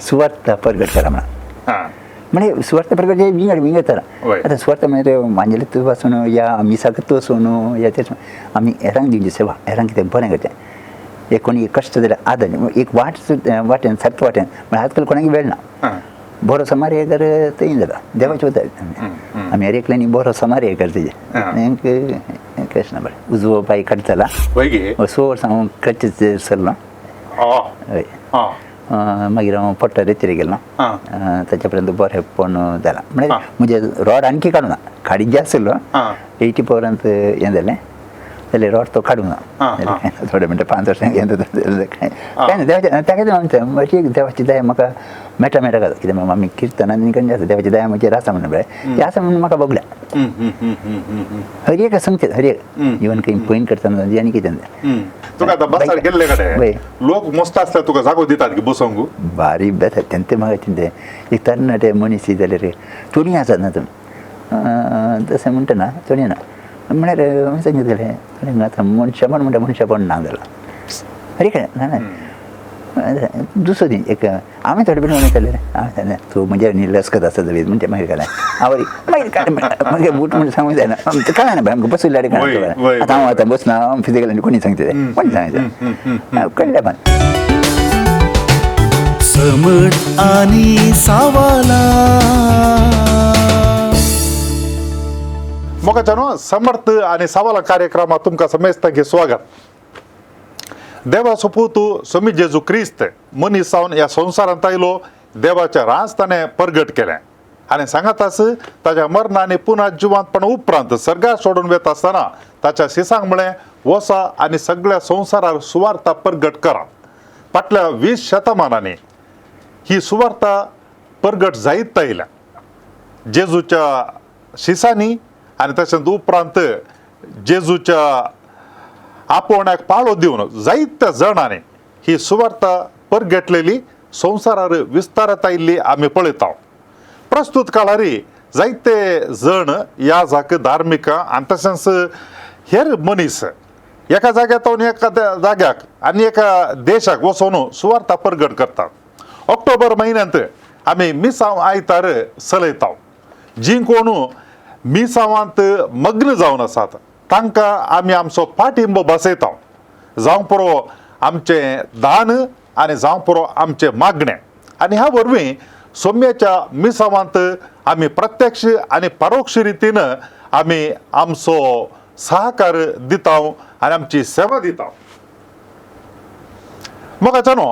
सुवार्थ परगट करा म्हणा. म्हणजे सुवार्थ प्रगट हे विंगड विंगड तरा. आतां सुवार्थ म्हणजे मांजेलीत वचून या मिसाकच वचून या तेच आमी हेरांक दिवची सेवा, हेरांक कितें बरें करचें, एक कोणी कश्ट जाल्यार आदर, एक वाट वाटेन सारकें वाटेन. म्हळ्यार आजकाल कोणाक वेळ ना. बरो समारे कर थंय जाता देवाचे वता आमी हर एकल्यांनी बरो समारे कर तेजें कृष्ण बरें उजवो पांय काडटला. 6 वर्सां हांव क्रचीस सरलो. हय. मागीर हांव पट्टा रेतीर गेलो. ताच्या पर्यंत बरेंपण जालां. म्हळ्यार म्हजें रॉड आणखी काडूं ना, काडीत जे आशिल्लो 80 पर्यंत हें जालें जाल्यार रॉड तो काडूंक ना. थोडे म्हणटा 5 वर्सां हें काय ना देवाचें ताका आमचें अशी एक देवाची दया म्हाका मेळटा मेळटा जाता. कित्याक आमी किर्तनान आनी आसा देवाची दया म्हजेर आसा म्हणून पळय ती आसा म्हणून म्हाका भोगल्या. हर एक सांगचे हर एक इवन खंय पयन करतना आनी कितें. तुका आतां बसार गेल्ले कडेन लोक मस्त आसल्यार तुका जागो दितात की बसोंक? बारीक बेता तेंते म्हाका चिंते एक तरणाटे मनीस जाल्यार चोणी आसात ना तुमी तशें म्हणटा ना चोणी ना म्हळ्यार सांगितलें चोणी आतां मनशापण म्हणटा मनशापण ना जालां. हर एक ना दुसरो दी एक हांवें थोडे बेन उलयतालें हांवें तूं म्हजेर न्ही लस्कत आसा जाल्यार म्हणटा मागीर काय हांव मागीर काय मागीर बूट म्हणून सांगूंक जायना काय ना आमकां बसयल्यार काय आतां हांव आतां बसना हांव फिजिकल कोणी सांगता कोणी सांगता कळ्ळें पण. समट आनी सावाला मोगाच्यानो समर्थ आनी सवाला कार्यक्रमात तुमकां समेस्तांक स्वागत. देवाचो पूत स्वामी जेजू क्रिस्त मनीस जावन ह्या संवसारांत आयलो, देवाचें राज ताणें परगट केलें आनी सांगाताच ताच्या मरणा आनी पुनः जिवंतपणा उपरांत सर्गार सोडून वता आसतना ताच्या शिसांक म्हळें वसा आनी सगळ्या संवसारार सुवार्ता परगट करा. फाटल्या 20 शतमानांनी ही सुवार्ता परगट जायत आयल्या जेजूच्या शिसांनी आनी तशेंच उपरांत जेजूच्या आपोवण्याक पाळो दिवन जायत्या जाणांनी ही सुवार्ता परगटलेली संवसारार विस्तारात आयिल्ली आमी पळयता. प्रस्तूत काळार जायते जण ह्या जाक धार्मीक आनी तशेंच हेर मनीस एका जाग्यातून एका जाग्याक आनी एका देशाक वचून सुवार्ता परगट करतात. ऑक्टोबर म्हयन्यांत आमी मिसांव आयतार चलयता. जी कोण मिसांवांत मग्न जावन आसात तांकां आमी आमचो पाठिंबो बसयता, जावं पुरो आमचें दान आनी जावं पुरो आमचें मागणें. आनी ह्या वरवीं सोम्याच्या मिसावांत आमी प्रत्यक्ष आनी परोक्ष रितीन आमी आमचो सहकार दिता आनी आमची सेवा दिता. मोगाच्यानो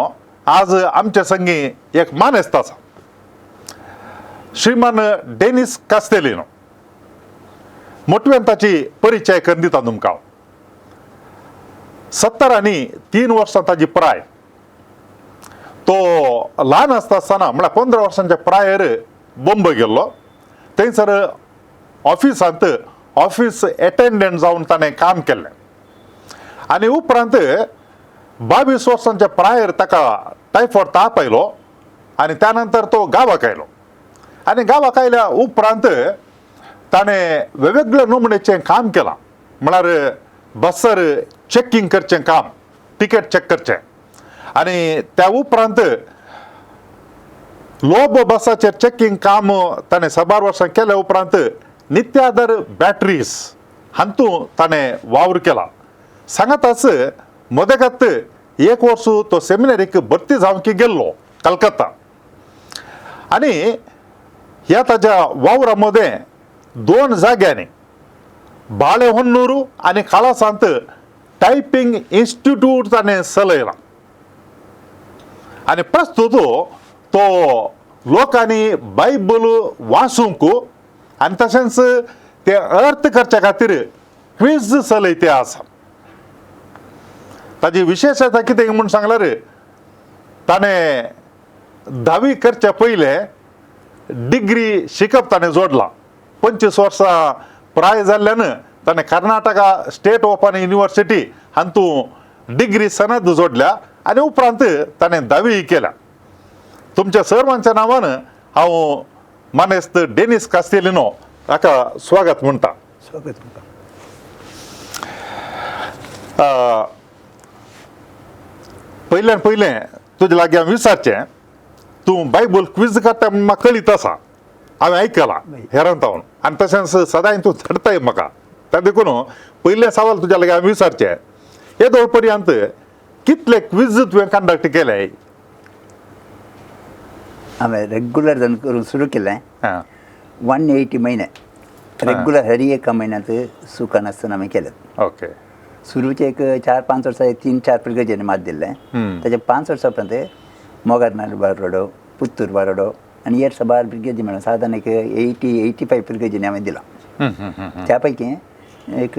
आज आमचे संगी एक मानेस्त आसा, श्रीमान डेनिस कास्तेलिनो. मोटव्यान ताची परिचय करून दिता तुमकां. 70 आनी 3 वर्सां ताजी प्राय. तो ल्हान आसता आसतना म्हळ्यार 15 वर्सांच्या प्रायर बॉम्बे गेल्लो. थंयसर ऑफिसांत ऑफिस एटेंडंट जावन ताणें काम केल्लें आनी उपरांत 22 वर्सांच्या प्रायर ताका टायफॉयड ताप आयलो आनी त्या नंतर तो गांवाक आयलो आनी गांवाक आयल्या उपरांत ताणें वेगवेगळ्या नमुनेचें काम केलां. म्हळ्यार बसर चॅकिंग करचें काम, तिकेट चॅक करचें आनी त्या उपरांत लोबो बसाचेर चॅकिंग काम ताणें साबार वर्सां केल्या उपरांत नित्यादर बॅटरीज हातूंत ताणें वावर केला. सांगाताच मदगत एक वर्स तो सेमिनरीक भरती जावंक गेल्लो कलकत्ता आनी ह्या ताज्या वावरा मदें 2 जाग्यांनी बाळेहोन्नूर आनी काळासांत टायपींग इन्स्टिट्यूट ताणें चलयलां आनी प्रस्तूत तो लोकांनी बायबल वाचूंक आनी तशेंच ते अर्थ करच्या खातीर क्वीज चलयते आसा. ताजी विशेशता कितें म्हूण सांगल्यार ताणें 10वी करच्या पयलें डिग्री शिकप ताणें जोडलां. 25 वर्सां प्राय जाल्ल्यान ताणें कर्नाटका स्टेट ओपन युनिवर्सिटी हातूंत डिग्री सनद जोडल्या आनी उपरांत ताणें 10वी केल्या. तुमच्या सर्वांच्या नांवान हांव मानेस्त डेनिस कास्तेलिनो हाका स्वागत म्हणटा. स्वागत तुमकां. पयल्यान पयलें तुजे लागीं हांव विचारचें, तूं बायबल क्विज करता म्हूण म्हाका कळीत आसा, हांवें आयकलां हेरांत हांव, आनी तशेंच सदांय तूं धाडटाय म्हाका. त्या देखून पयलें सवाल तुज्या लागीं हांवें विचारचें, येदोळ पर्यंत कितले क्विज तुवें कंडक्ट केले? हांवें रेगुलर जावन करूंक सुरू केलें हां 180 म्हयने रेगुलर, हर एका म्हयन्यांत चुकनासतना आमी केलें. ओके. सुरूचे एक 4-5 वर्सां 3-4 पिळगेजेनी मात दिल्लें. ताच्या 5 वर्सां उपरांत मोगार बारडो, पुत्तूर बारडो आनी हेर साबार पिळगेजी म्हणून सादारण एक 80-85 पिळगेजींनी हांवें दिलां. त्या पैकी एक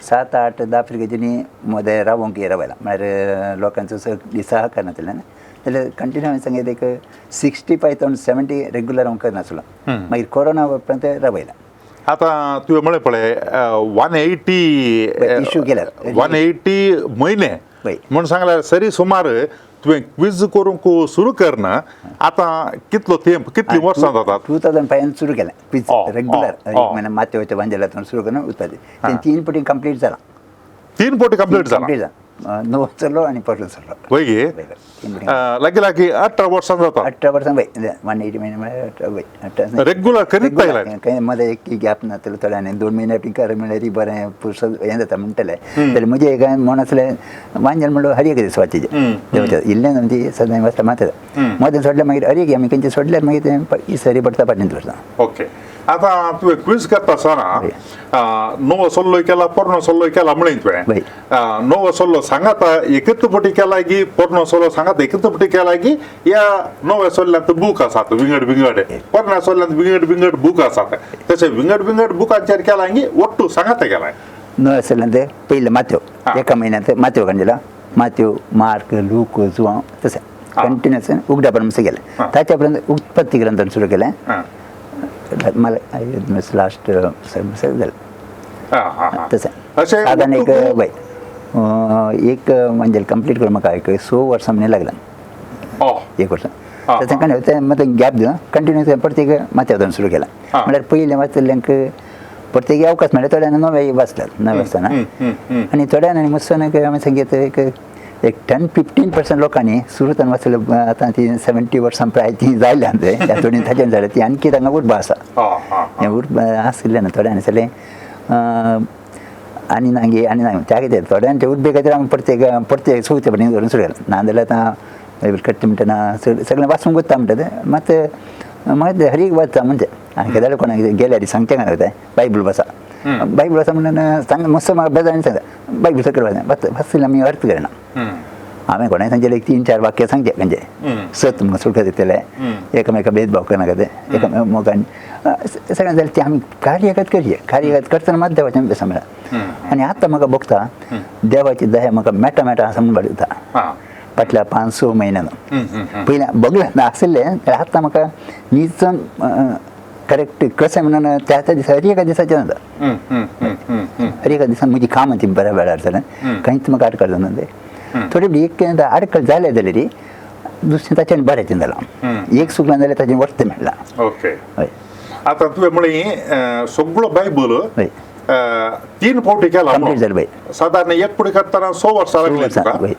7-8-10 पिळगेजींनी मदें रावोंक रावयलां, म्हळ्यार लोकांचो सहकार नासल्यान जाल्यार कंटिन्यू हांवें सांगें एक 65-70 रेगुलर हांव करनासलो. मागीर कोरोना उपरांत रावयलां. आतां तुवें म्हळें पळय 180 इशू केल्यार 180 म्हयने म्हूण सांगल्यार सरी सुमार तुवें क्विज करूंक सुरू करना आतां कितलो तेंप, कितलीं वर्सां जातात? 2005 सुरू केलें क्विज रेगुलर, एक म्हयनो माथ्या वयता वांजेला सुरू करून उत्पादन तें 3 पटी कंप्लीट जालां. 3 पटी कंप्लीट जालां? कंप्लीट जालां. 9 चलो आनी परलो चलो. वय गे, लागीं लागीं 18 वर्सां जाता. 18 वर्सां वय, 180 म्हयने म्हळ्यार वय 18. रेगुलर करीत आयला खंय मदें एक गॅप नासलो, थोड्यांनी 2 म्हयने कर म्हळ्यार बरें पुरसो हें जाता म्हणटलें. जाल्यार म्हजें एक म्हण आसलें वांजेल म्हणलो हर एक दीस वाचचें देवाचें इल्लें आमची सदां वाचता मात मदें सोडलें मागीर हर एक आमी खंयचें सोडल्यार मागीर तें सरी पडटा फाटल्यान दवरता. ओके. आतां तुवें क्विज करता आसतना नवो सल्लो केला, पोरणो सल्लो केला म्हळें तुवें. नवो सल्लो सांगाता एकच पटी केला की पोरणो सल्लो सांगाता एकच पटी केला की ह्या नव्या सल्ल्यांत बूक आसात विंगड विंगड, पोरण्या सल्ल्यांत विंगड विंगड बूक आसात, तशें विंगड विंगड बुकांचेर केला की ಒಟ್ಟು सांगाता केला? नव्या सल्ल्यांत पयलें माथ्यो, एका म्हयन्यांत माथ्यो काडलेला, माथ्यो, मार्क, लूक, जुवांव तशें कंटिन्युअस उगडापण मातशें केलें. ताच्या उपरांत उत्पत्ती ग्रंथान सुरू केलें. मला लास्ट जालें तशें सादारण एक वय एक म्हणजे कंप्लीट करून म्हाका एक 6 वर्सां म्हणे लागला, 1 वर्सां तशें कांय तें मात गॅप दिवन कंटिन्युअस प्रत्येक माथ्या सुरू केला. म्हळ्यार पयलें वाचतल्यांक प्रत्येक अवकाश मेळ्ळें, थोड्यांनी नवे वाचल्यात नवे वाचतना आनी थोड्यांनी मुसनाक आमी सांगीत एक एक 10-15% लोकांनी सुरू वाचले. आतां ती 70 वर्सां प्राय ती जायल्या ते थोडी ताच्यान जाल्या ती आणखी तांकां उर्बा आसा, हें उर्बा आशिल्लें ना थोड्यांनी सगळें आनी नागे आनी ना त्या खातीर थोड्यांचे उर्बे खातीर आमी प्रत्येक प्रत्येक चवथे पडीन धरून सुरू केलां. नाजाल्यार आतां कट्टी म्हणटा सगळें वाचूंक वता म्हणटा तें मात मागीर हर एक वाचता म्हणजे आनी केदाळ कोणाक गेल्यार सांगचें काय वता बायबल आसा, बायबल आसा म्हणून सांग मस्त म्हाका बेजारान सांगता बायबल सकयल वाचता वाचलें आमी अर्थ करना. हांवें कोणाक सांगचें एक 3-4 वाक्य सांगचें म्हणजे सत म्हाका सुटका दितलें, एकामेका भेदभाव करनाका तें एकामेका मोगान सगळें जाल्यार तें आमी कार्यगत करचें. कार्यगत करतना मात देवाचें बेसां मेळटा. आनी आतां म्हाका भोगता देवाची दया म्हाका मेळटा मेळटा आसा म्हूण वाडयता फाटल्या 5-6 म्हयन्यान. पयलें भोगलें ना आशिल्लें जाल्यार आतां म्हाका निचन करेक्ट कशें म्हणून त्या त्या दिसा हर एका दिसाचें जाता. हर एका दिसान म्हजी कामां ती बऱ्या वेळार जाल्यार कांयच म्हाका आडखळ जावना. तें थोडे एक आडखळ जालें जाल्यार दुसरें ताच्यान बरें जालां, एक चुकलें जाल्यार ताचें वर्त मेळ्ळां. ओके. हय. आतां तुवें म्हळें सगळो बायबल 3 फावटी केला कंप्लीट जालें बाय. सादारण एक फावटी करतना 6 वर्सां लागलीं तुका,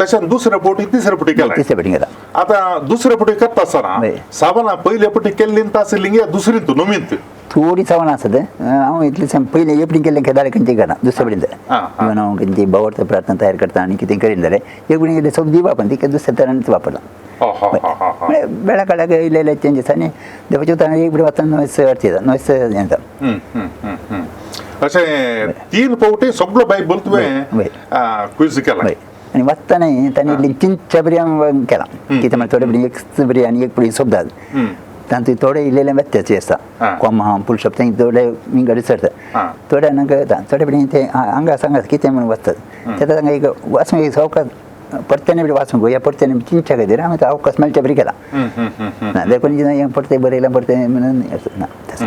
तशें दुसरे फावटी तिसरे फावटी केला. तिसरे फावटी केला. आतां दुसरे फावटी करता आसतना सावनां पयले फावटी केल्ली आशिल्ली दुसरी तूं नवीन थोडी सवनां आसत. हांव इतलें पयलें एक फावटी केल्लें केदाळ खंयचें करना दुसरे फावटी जालें. इवन हांव खंयची बावर्त प्रार्थना तयार करता आनी कितें करीन जाल्यार एक फावटी केलें सगळी वापरना ती दुसऱ्या तरान वापरलां. म्हळ्यार वेळा काळाक इल्ले इल्ले चेंजीस आनी देवाच्या उतरान एक फावटी वाचतना नवें अर्थ येता, नवें हें जाता. अशें 3 फावटी सगळो बायबल तुवें क्विज केला. आनी वाचतना तांणी इल्ली चिंतच्या बरी हांवें केलां कितें म्हळ्यार थोडे बरी एक बरी आनी एक बरी शब्द तातूंत थोडे इल्लेले व्यत्यास आसता, कोमा पुलशप तें थोडे विंगड सरता, थोडे हांगा थोडे बरी ते हांगा सांगा कितें म्हणून वाचतात तेका तांकां एक वाचूंक एक अवकाश परत्याने बी वाचूंक या परत्याने चिंतच्या खातीर हांवें अवकाश मेळचे बरी केला ना. देखून हें परतें बरयलां परतें म्हणून ना तशें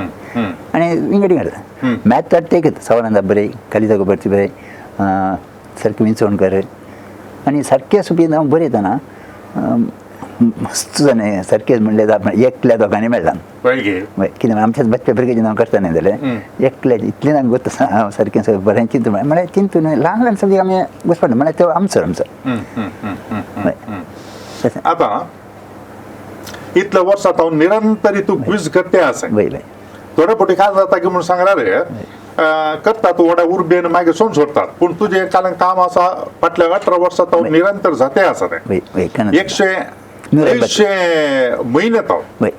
आनी विंगड विंगड मॅथ तर ते सवालांत बरय, कलिता भरती बरय, सारकें विंचवण कर आनी सारकें सुपी हांव बरयतना मस्त जालें सारकें म्हणलें एकल्या दोगांनी मेळ्ळां. कितें आमच्याच बच्चे भुरग्याचें नांव करता न्ही जाल्यार एकल्या इतलें नांव गोत हांव सारकें सगळें बरें चिंतून म्हळ्यार चिंतून ल्हान ल्हान सगळीं आमी घुसपडटा म्हळ्यार तो आमचो आमचो. आतां इतल्या वर्सां हांव निरंतर तूं क्विज करते आसा. वय वय. थोडे फावटी काय जाता की म्हणून सांगणार रे करतात व्हडा उर्बेन मागीर सोडून सोडतात, पूण तुजें कारण काम आसा फाटल्या 18 वर्सां हांव निरंतर जाते आसा तें. वय वय. 100 म्हयने तो. वय.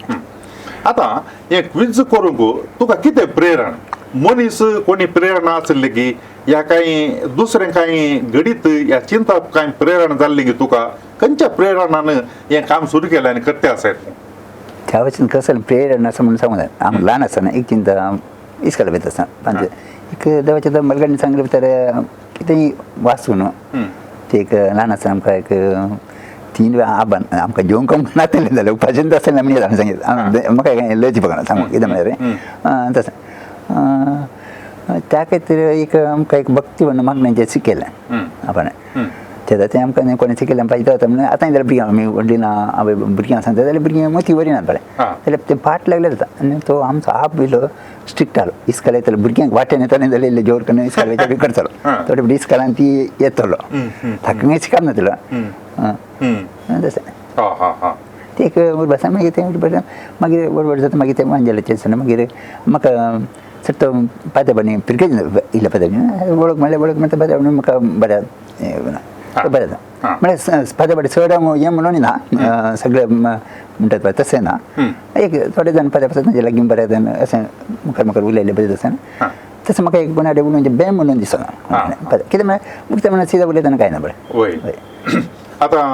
आतां हें क्विज करूंक तुका कितें प्रेरण, मनीस कोणी प्रेरणा आसली की ह्या कांय दुसरें कांय घडीत ह्या चिंतप कांय प्रेरणा जाल्ली की तुका खंयच्या प्रेरणान हें काम सुरू केलें आनी करते आसा? त्या वचून कसं प्रेरणा असं म्हणून सांगू आम ल्हान आसतना एक चिंता इस्कोला वयता आसतना पांच एक देवाच्या मलगाडीन सांगलें भितर कितेंय वाचून ते एक ल्हान आसतना आमकां एक 3 वेळा आबान आमकां जेवण कम नासलें जाल्यार उपाशीन आसलें आमी आमी सांगितलें म्हाका कांय लज बघना सांगू कितें म्हळ्यार तशें त्या खातीर एक आमकां एक भक्ती म्हणून मागण्यांचें शिकयलें आपण तें तें आमकां कोणें शिकयलें पाहिजे जाता म्हणून आतां जाल्यार भुरग्यां आमी व्हडलीं ना आवय भुरग्यां सांगता जाल्यार भुरगीं मती बरी ना पळय जाल्यार तें पाठ लागलें जाता. आनी तो आमचो आप इल्लो स्ट्रिक्ट आसलो इस्कोला येतालो भुरग्यांक वाटेन येतालें जाल्यार इल्लें जोर करून इस्कोला वयता बी करतालो थोडे फावटी इस्कोलान ती येतलो ताका कांय शिकप नासलो तशें ते एक उरबा आसा. मागीर तें उरबा मागीर बरोबर जाता मागीर तें वांजेलाचें आसतना मागीर म्हाका सट्ट पाद्याबानी फिरकेज इल्लें पाद्याबानी वळख म्हणल्यार वळख म्हणटा पाद्याबानी म्हाका बरें बरें जाता म्हळ्यार पाद्याबानी चड हांव हें म्हणून ना सगळें म्हणटात पळय तशें ना, एक थोडे जाण पाद्या पासून तांचे लागीं बरें जाण अशें मुखार मुखार उलयलें बरें आसना तशें म्हाका एक कोणा कडेन उलोवचें बें म्हणून दिसना कितें म्हळ्यार मुख्य म्हळ्यार सिदा उलयतना कांय ना बरें. वय. आतां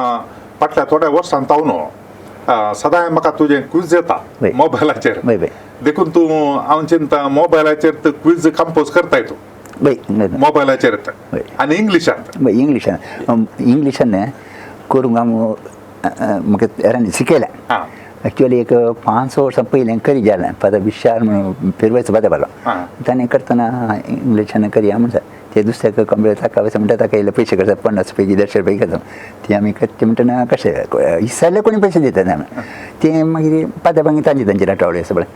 फाटल्या थोड्या वर्सां तावन सदांय म्हाका तुजें क्विज येता मोबायलाचेर, देखून तूं हांव चिंता मोबायलाचेर तूं क्विज कंपोज करताय तूं मोबायलाचेर आनी इंग्लिशांत? इंग्लिशान इंग्लिशान करूंक हांव म्हाका हेरांनी शिकयलें. एक्चुअली एक 5 वर्सां पयलीं करी जालें पाद्या विशाल म्हणून पिरवेचो पाद्या पालो ताणें करतना इंग्लिशान करया म्हणटा ते दुसऱ्याक कंप्युटर ताका वयता म्हणटा ताका इल्ले पयशे करता 50 रुपया 150 रुपया घेता ते आमी करचे म्हणटना कशें इसारले कोणी पयशे दिता ना ते मागीर पाद्या मागीर तांचे तांचे राटावळे सगळें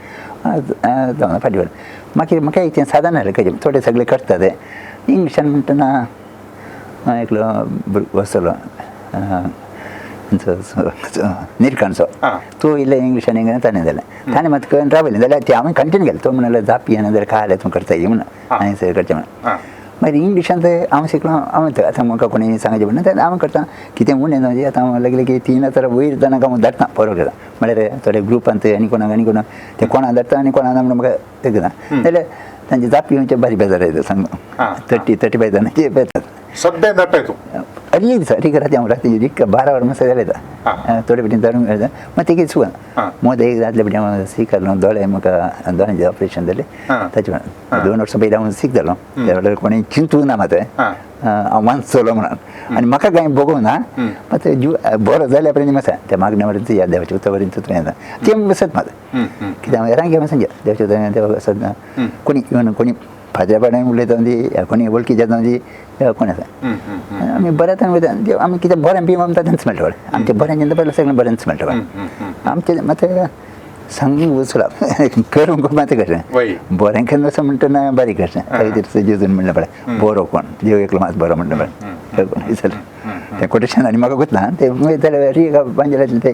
जावना फाटीं फाटीं मागीर म्हाका एक तें सादारण जालें कशें थोडे सगळे करता ते इंग्लिशान म्हणटना एकलो भुरगो आसतलो निरकाणचो तो इल्लें इंग्लिशान इंग्लिश ताणें जालें ताणें मात करून रावयलें जाल्यार तें हांवें कंटिन्यू केलें. तो म्हणलें जाप येना जाल्यार काय जाल्यार तूं करता म्हणून हांवें सर करचें म्हणून मागीर इंग्लिशान तें हांव शिकलो हांव आतां म्हाका कोणी सांगचें म्हणून तें हांव करता कितें उणें म्हणजे आतां हांव लागलें की 3000 वयर जाणांक हांव धाडटा फॉरवर्ड करता म्हळ्यार थोडे ग्रुपांत आनी कोणाक आनी कोणाक ते कोणाक धाडटा आनी कोणाक ना म्हणून म्हाका तें करता जाल्यार तांचे जाप येवचे बारीक बेजार येता सांग 30-35 जाणांचे येतात सद्या धाडटाय तूं? अरे एक दिसा ठीक राती हांव राती एक 12 वरां मातशें जालें येता थोडे फावटी धाडून येता मागीर तेगे सुका मोद एक जातले फावटी हांव सीक जालो दोळे म्हाका दोळ्यांचें ऑपरेशन जालें ताचे 2 वर्सां पयलीं हांव सीक जालो त्या वेळार कोणी चिंतूंक ना मात हांव वांचतलो म्हणून आनी म्हाका कांय भोगूंक ना मात जीव बरो जाल्या पर्यंत मातशें त्या मागण्या पर्यंत या देवाच्या उतरा पर्यंत तुवें येता तें बसत मात कित्याक हांव हेरांक घेवन सांगया देवाच्या उतरान देवा सद कोणी इवन कोणी फादरा पाड्यान उलयता ती कोणी वळखी जाता ती कोण आसा आमी बऱ्या वयता आमी कितें बरें बी आमकां तेंच मेळटा पळय आमचें बरें चिंता पळय सगळें बरेंच मेळटा पळय आमचें मात सांगूंक वचला करूंक मात कशें बरें केन्ना असो म्हणटना बारीक कशें कांय जेजून म्हणलें पळय बरो कोण देव एकलो मात बरो म्हणटा पळय कोण विचारलें तें कोटेशन आनी म्हाका गुतना तें जाल्यार बांजलातलें ते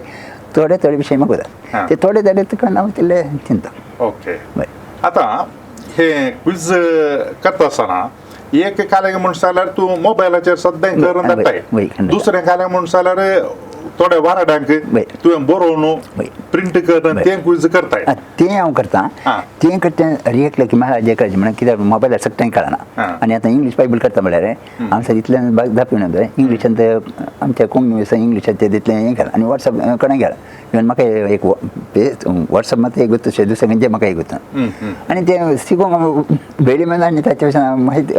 थोडे थोडे विशय म्हाका वता ते थोडे थोडे तुका हांव तितले चिंता. ओके. आतां हे क्विज करता आसतना एक कालें म्हूण जाल्यार तूं मोबायलाचेर सद्या करून धाडटाय, दुसरें कालें म्हूण जाल्यार थोड्या वाराड्यांक तुवें बरोवन प्रिंट करून तें क्विज करताय? तें हांव करता तें करता रिएक्टलें की म्हाका जें करचें म्हणल्यार कित्याक मोबायलार सगळें कळना आनी आतां इंग्लीश बायबल करता म्हणल्यार हांव सर इतल्यान दाखोवन येता इंग्लिशान ते आमच्या कोंकणी आसा इंग्लिशान तें तितलें हें केलां आनी वॉट्सॅप कोणें केलां इवन म्हाका एक वॉट्सॅप मात एक गुत्त दुसरें खंयचें म्हाका एक गुत्त आनी तें शिकोवंक वेळी मेळना आनी ताचे वयल्यान माहिती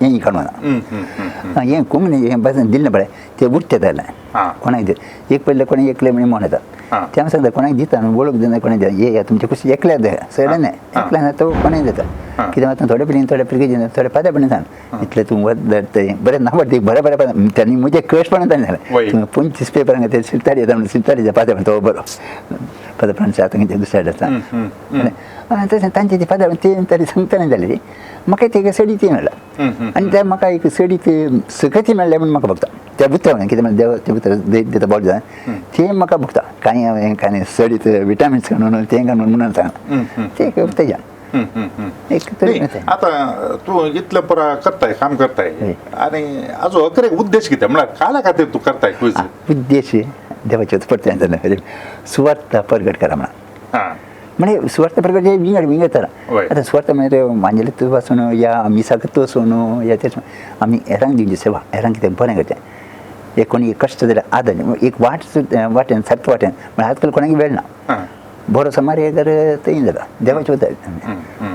हें काडूं ना हें कोंकणी हें बस दिलें पळय तें उरतें जालें कोणाक दिलें एक पयलें कोणें एकलें म्हण म्हण येता ते हांव सांगता कोणाक दिता न्हू वळख दिना कोणाक दिता ये तुमचे कुशी एकल्या दिया सगळें न्हय एकल्या ना तो कोणाक दिता कित्याक आतां थोडे पयलीं थोडे पिरगे दिना थोडे पाद्या पयलीं सांग इतलें तूं वत धाडटा बरें ना पडटा बरें बरें पाद्या तांणी म्हजें कश्टपणान ताणें जालें तुवें 25 पेपरांक ते सिलतारी येता म्हणून सिलतारी पाद्या तो बरो फादर फ्रांसीस आतां खंयच्या दुसऱ्या आसा तशें तांचे ती फादर ते तरी सांगतना जाले ती म्हाका ते सडी ती मेळ्ळा आनी ते म्हाका एक सडी ती सकती मेळ्ळें म्हूण म्हाका भोगता त्या उतरां कितें म्हणल्यार देव ते उतर दिता बोट जाय तें म्हाका भोगता कांय कांय सडीत विटामिन्स घालून तें घालून म्हणून सांगना तें एक तेज्यान एक तरी आतां तूं इतलें पुरा करताय काम करताय आनी हाजो अखेर उद्देश कितें म्हळ्यार काल्या खातीर तूं करताय क्विज? उद्देश देवाचे परतें सुवार्थ परगट करा म्हणा म्हणजे सुवार्थ प्रगट हे विंगड विंगड तरा. आतां सुवार्थ म्हणजे मांजेलीत वचून या मिसाकच वचून या तेच आमी हेरांक दिवची सेवा, हेरांक कितें बरें करचें, एक कोणी कश्ट जाल्यार आदर एक वाट वाटेन सारकें वाटेन म्हळ्यार आजकाल कोणाक वेळ ना बरो समारे कर थंय जाता देवाचें उतर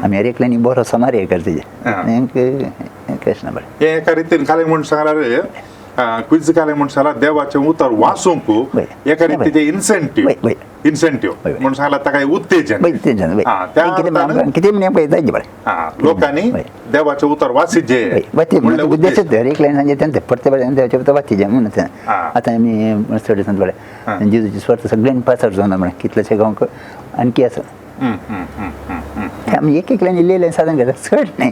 आमी हर एकल्यांनी बरो समारे कर तेजें कशें ना बरें हें एका रितीन खाली म्हूण सांगल्यार क्विज खाली म्हूण सांगल्यार देवाचें उतर वाचूंक एका रितीचें इन्सेंटीव इन्सेंटीव म्हूण सांगल्यार ताका उत्तेजन उत्तेजन कितें म्हण पळय जायचे बरें लोकांनी देवाचें उतर वाचिचें उद्देश हर एकल्यान सांगचें तें परते परते देवाचें उतर वाचिचें म्हणून आतां आमी चड सांगता पळय जेजूची सुवार्थ सगळ्यांनी पासार जावना म्हळ्यार कितलेशे गांवक आणखी आसा आमी एक एकल्यान इल्लें इल्लें साधन करता चड न्हय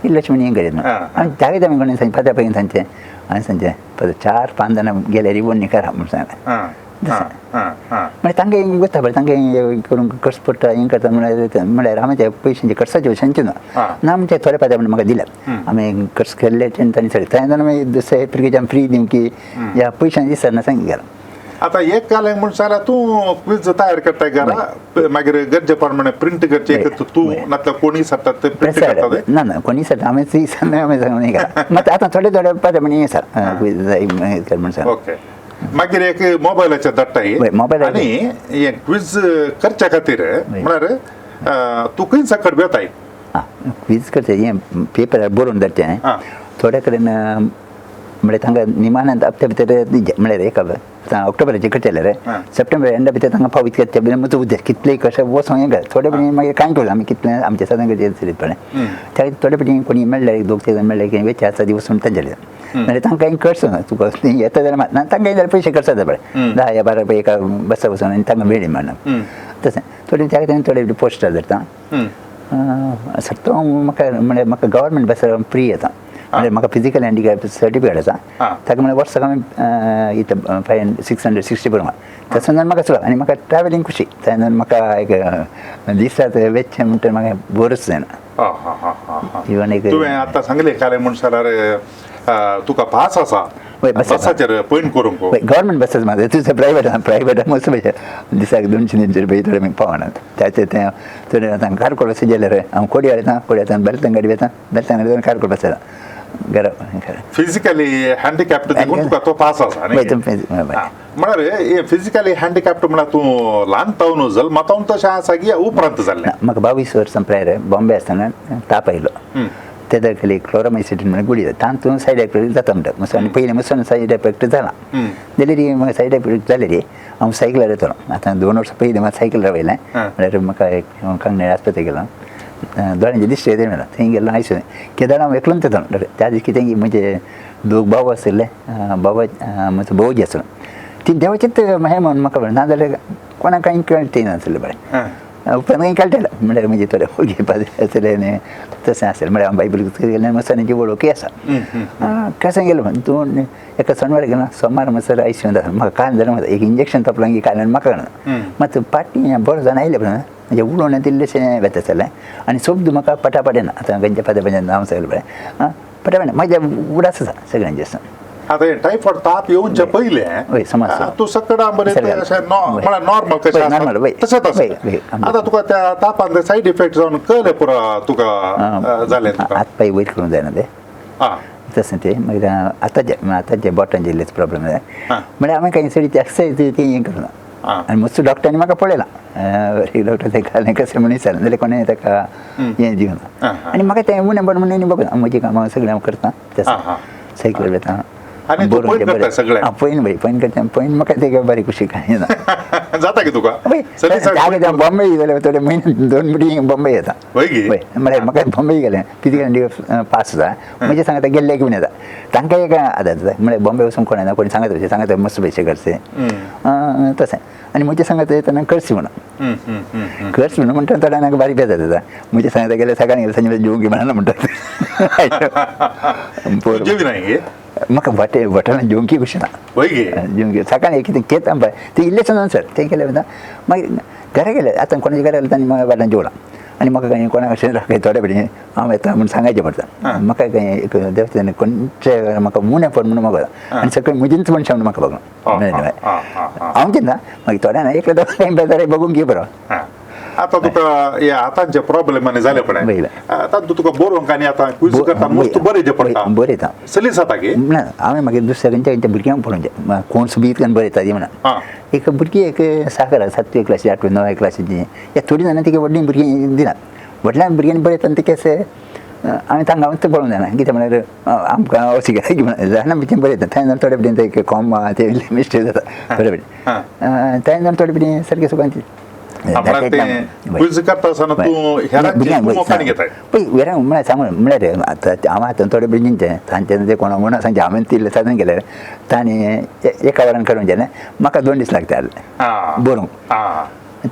इल्लेशें म्हण हें करीत ना आनी त्यागेच आमी कोणी सांगचें फादर पळय सांगचें हांवें सांगचें फादर 4-5 जाणां गेल्यार वण्णी करा म्हूण सांगलें म्हळ्यार तांकां हें वता पळय तांकां हें करूंक कस पडटा हें करता म्हळ्यार म्हळ्यार आमी ते पयशांचे खर्चाचे सांगचे ना ना आमचे थोडे फादर म्हण म्हाका दिल्यात आमी खर्च केल्ले तांणी सगळें थंय जाण मागीर दुसरे एप्लिकेशन आमी फ्री दिवकी ह्या पयशांचे दिसना सांग गेला. आतां एक कालें म्हूण सांगल्यार तूं क्विज तयार करता घरा मागीर गरजे प्रमाणे प्रिंट करचें तूं नातल्यार कोणीय सरतात ते प्रिंट करतात? ना ना कोणीय सरता हांवें हांवें सांगून मात आतां थोडे थोडे पात्र म्हण हें सर क्विज म्हण सांग. ओके मागीर एक मोबायलाचेर धाडटाय आनी हें क्विज करच्या खातीर म्हळ्यार तूं खंय सकट वेताय? आं क्विज करचें हें पेपरार बरोवन धाडचें थोड्या कडेन म्हळ्यार तांकां निमाण्यांत हप्त्या भितर दिवचें म्हळ्यार एक आतां ऑक्टोबराचेर करचें जाल्यार सप्टेंबर एंडा भितर तांकां पावयत करचें म्हजो उद्देश कितलें कशें वचोंक हें कर थोडे पणी मागीर कांय करूं आमी कितलें आमचें सदां करचें चलयत पळय त्या थोडे पणी कोणी मेळ्ळें एक दोग तीग जाण मेळ्ळे की वेचे आसा दिवस म्हण तांचे नाल्यार तांकां खर्च ना तुका येता जाल्यार ना तांकां जाल्यार पयशे खर्च जाता पळय 10 या 12 रुपया एका बसा बसून आनी तांकां वेळ मेळना तशें थोडे त्या खातीर थोडे पोस्टर धरता सर तो म्हाका म्हळ्यार म्हाका गव्हर्मेंट बसार फ्री येता म्हळ्यार म्हाका फिजिकल हँडिकॅप सर्टिफिकेट आसा ताका म्हळ्यार वर्साक आमी इतलें 560 बरोबर तशें जावन म्हाका चड आनी म्हाका ट्रॅवलिंग खुशी थंय म्हाका एक दिसात वेचें म्हणटा म्हाका बोरच जायना. इवन एक तुवें आतां सांगलें कालें म्हूण सांगल्यार तुका पास आसा बसाचेर पयण करूंक? गव्हर्मेंट बसच म्हाजें तुजें प्रायवेट प्रायवेट मस्त पयशे दिसाक 200-300 रुपया थोडे मागीर पावनात त्याचे तें थोडे आतां कारकोळ बसी गेल्यार हांव कोडयार येता कोडयार बेलतंगाडी गाडी वता बेलतंगाडी कारकोळ बस येता घरा. फिजिकली हँडिकॅप्ड देखून तुका तो पास आसा म्हळ्यार हे फिजिकली हँडिकॅप्ड म्हळ्यार तूं ल्हान तावन जल्मातावन तशें आसा की उपरांत जाल्लें? म्हाका 22 वर्सां प्रायर बॉम्बे आसतना ताप आयलो तेदा खाली क्लोरोमायसिटीन म्हणून गुळी तातूंत सायड इफेक्ट जाता म्हणटा मसो आनी पयलीं मसो सायड इफेक्ट जाला जाल्यार म्हाका सायड इफेक्ट जाले रे हांव सायकलार येतलो आतां 2 वर्सां पयलीं म्हाका सायकलार वयलें म्हळ्यार म्हाका एक कांगणे आस्पत्रेक गेलो दोळ्यांचे दिश्टी येता मेळ्ळा थंय गेलो आयसो केदार हांव एकलोच येतलो त्या दीस कितें की म्हजे दोग भाव आशिल्ले बाबा म्हजो भावजी आसलो ती देवाचेच हें म्हणून म्हाका नाजाल्यार कोणाक कांय कळटे नासलें बरें उपरांत कांय कळटलें म्हळ्यार म्हजे थोडे ओगी पाद्री आसले आनी तशें आसलें म्हळ्यार हांव बायबल गेलें मसाण्याची वळखी आसा कशें गेलो म्हण तूं एका सोनवार गेलो सोमार म्हणसर आयसीयू जाता म्हाका काल जालें म्हाका एक इंजेक्शन तोपलां की काल म्हाका कळना मात पाटी बरो जावन आयलें पण म्हणजे उलोवणें इल्लेशें वेता जालें आनी शब्द म्हाका पटापट येना आतां खंयच्या फादर पंचायत नांव सगळें पळय पटापट म्हाज्या उडास आसा सगळ्यांचे आसा. आतां हे टायफॉइड ताप येवचे पयलें तूं सकडां बरें म्हळ्यार नॉर्मल कशें तशेंच आसा. आतां तुका त्या तापान सायड इफेक्ट जावन कळ्ळें पुरो तुका जालें हात पांय वयर करूंक जायना तें तशें तें मागीर आतांचे आतांचे बोटांचे इल्लेच प्रॉब्लम जाय म्हळ्यार हांवें कांय सडी एक्सरसायज ती हें करूं ना आनी मस्त डॉक्टरांनी म्हाका पळयलां एक डॉक्टर ताका कशें म्हणून विचारलें जाल्यार कोणें ताका हें दिवना आनी म्हाका तें उणें बरें म्हणून बघ म्हजी कामां सगळें हांव करता तशें सायकल वता पयन पयन करता पयन पयन करता पयन म्हाका ते बरी खुशी कांय ना. जाता की तुका बॉम्बे गेले थोडे म्हयने 2 मिटी बॉम्बे येता. वय म्हळ्यार म्हाका बॉम्बे गेले फिजिकल पास जाता म्हणजे सांगता गेल्ले घेवन येता तांकां एक आदार जाता. म्हळ्यार बॉम्बे वचून कोण येना कोणी सांगता पयशे सांगता मस्त पयशे करचे तशें. आनी म्हजे सांगता येतना करची म्हणून खर्च म्हणून म्हणटा थोड्यांक बारीक बेजार जाता. म्हजे सांगता गेले सकाळी गेले सांजे जेवंक मेळना म्हणटात. म्हाका वाटे वटाना जेवंकी कशी ना जेवंकी सकाळी कितें केता पळय तें इल्लें ना सर तें केलें म्हणटा मागीर घरा गेले आतां कोणाच्या घरा गेले तांणी म्हाका वाट्यान जेवलां आनी म्हाका कांय कोणाक अशें राखय थोडे फावटी हांव येता म्हूण सांगायचें पडटा. म्हाका कांय एक देवस्थान खंयचे म्हाका उणें पड म्हणून म्हाका आनी सगळीं म्हजींच मनशां म्हणून म्हाका बघूं हांव चिंता मागीर थोड्या एकले दोगां बेजार बघूंक घे बरो. आतां तुका ह्या हातांचे प्रॉब्लेम आनी जाले पळय आतां तुका बरोवंक आनी आतां क्विज करता मस्त बरें पडटा बरयता सलीस जाता की ना. हांवें मागीर दुसऱ्या खंयच्या भुरग्यांक पळोवचें कोण सुबी इतल्यान बरयता ती म्हणा. एक भुरगीं एक साखर 7वी क्लासी 8वी 9वी क्लासीची ह्या थोडीं जाणां तिका व्हडलीं भुरगीं दिनात. व्हडल्या भुरग्यांनी बरयता आनी ते केसे आमी तांकां मातशें पळोवंक जायना कितें म्हळ्यार आमकां अशें कितें ल्हान भुरगीं बरयता थंय जावन थोडे फावटी एक कॉमा ते मिस्टेक जाता थोडे फावटी थंय जावन थोडे फावटी सारकें सुखान क्विज करता आसतना तूं हेरांची घेताय पळय हेरांक म्हळ्यार सांगून म्हळ्यार आतां हांव आतां थोडे भुरगीं तांचे ते कोणा कोणा सांगचें हांवें तिल्लें साधन केलें तांणी एका वरान करूंक जालें म्हाका 2 दीस लागता बरोवंक.